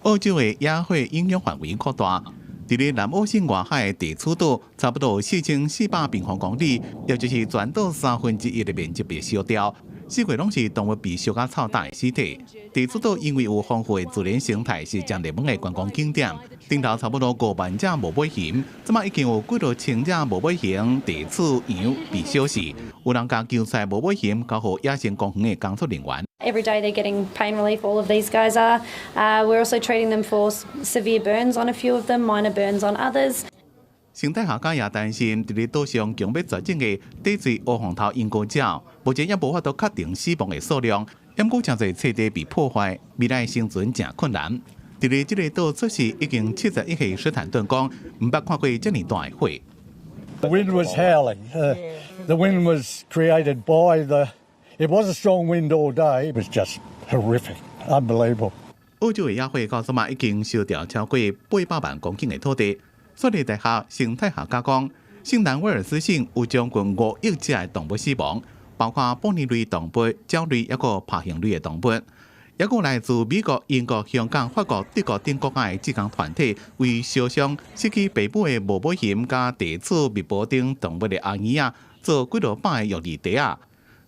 澳洲的野火影響範圍擴大。佇咧南澳省外海的地鼠島，差不多4400平方公里，也就是全島1/3的面積被燒掉。四處攏是動物被燒甲臭焦的屍體。地鼠島因為有豐富的自然生態，是誠熱門的觀光景點。頂頭差不多5萬隻無尾熊，這馬已經有幾落千隻無尾熊、地鼠、羊被燒死。有人共救出無尾熊，交予野生公園的工作人員。 Every day they're getting pain relief, all of these guys are. We're also treating them for severe burns on a few of them, minor burns on others. 生態學家也擔心，佇咧島上強欲絕種的短喙烏鳳頭鸚鵡鳥，目前猶無法度確定死亡的數量。毋過誠濟棲地被破壞，未來生存誠困難。佇咧這個島出世已經71歲史坦頓講，毋捌看過遮爾大的火。 The wind was howling. The wind was created by the. It was a strong wind all day. It was just horrific, unbelievable. 澳洲的野火到這馬已經燒掉超過800萬公頃的土地。雪梨大學生態學家講，新南威爾斯省有將近5億隻的動物死亡，包括哺乳類動物、鳥類，抑閣爬行類的動物。抑閣來自美國、英國、香港、法國、德國等國家的志工團體，為燒傷失去爸母的無尾熊佮地鼠、蜜蜂等動物的阿嬰仔，做幾落百個育兒袋仔。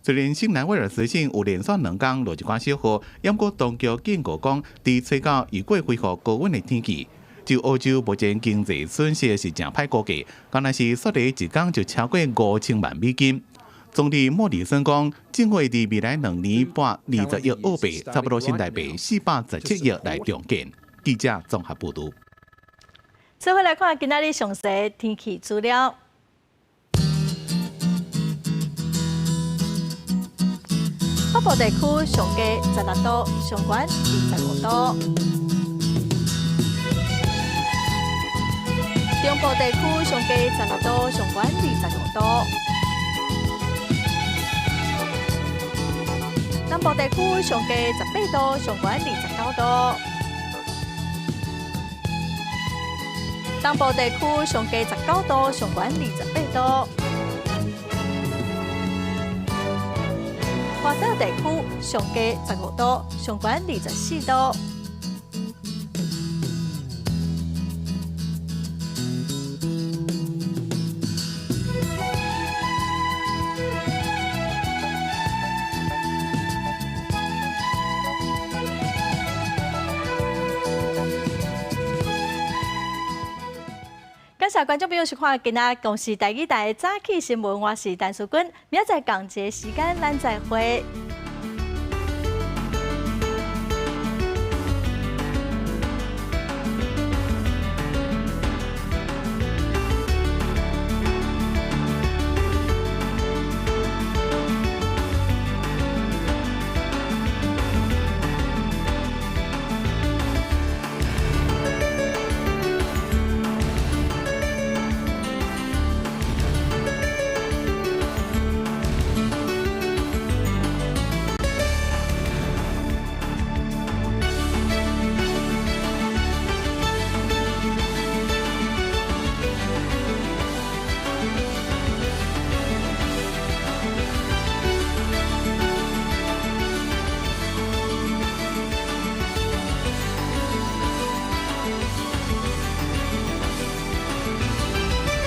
雖然新南威爾斯省有連續2工落一寡小雨，毋過當局警告講，佇初九預過恢復高溫的天氣。就澳洲目前經濟損失是誠歹估計，敢若是雪梨一工就超過5000萬美金。總理莫里森講，政府會佇未來2年撥20億澳幣，差不多新台幣417億來重建。記者綜合報導。最後來看今仔日詳細天氣資料。北北部地區上低16度，上懸25度。中部地區上低16度，上懸25度。南部地區上低18度，上懸29度。東部地區上低19度，上懸28度。外島地區上低15度，上懸24度。感謝觀眾朋友收看今仔公視台語台早起新聞，我是陳淑君，明仔載仝一个時間，咱再會。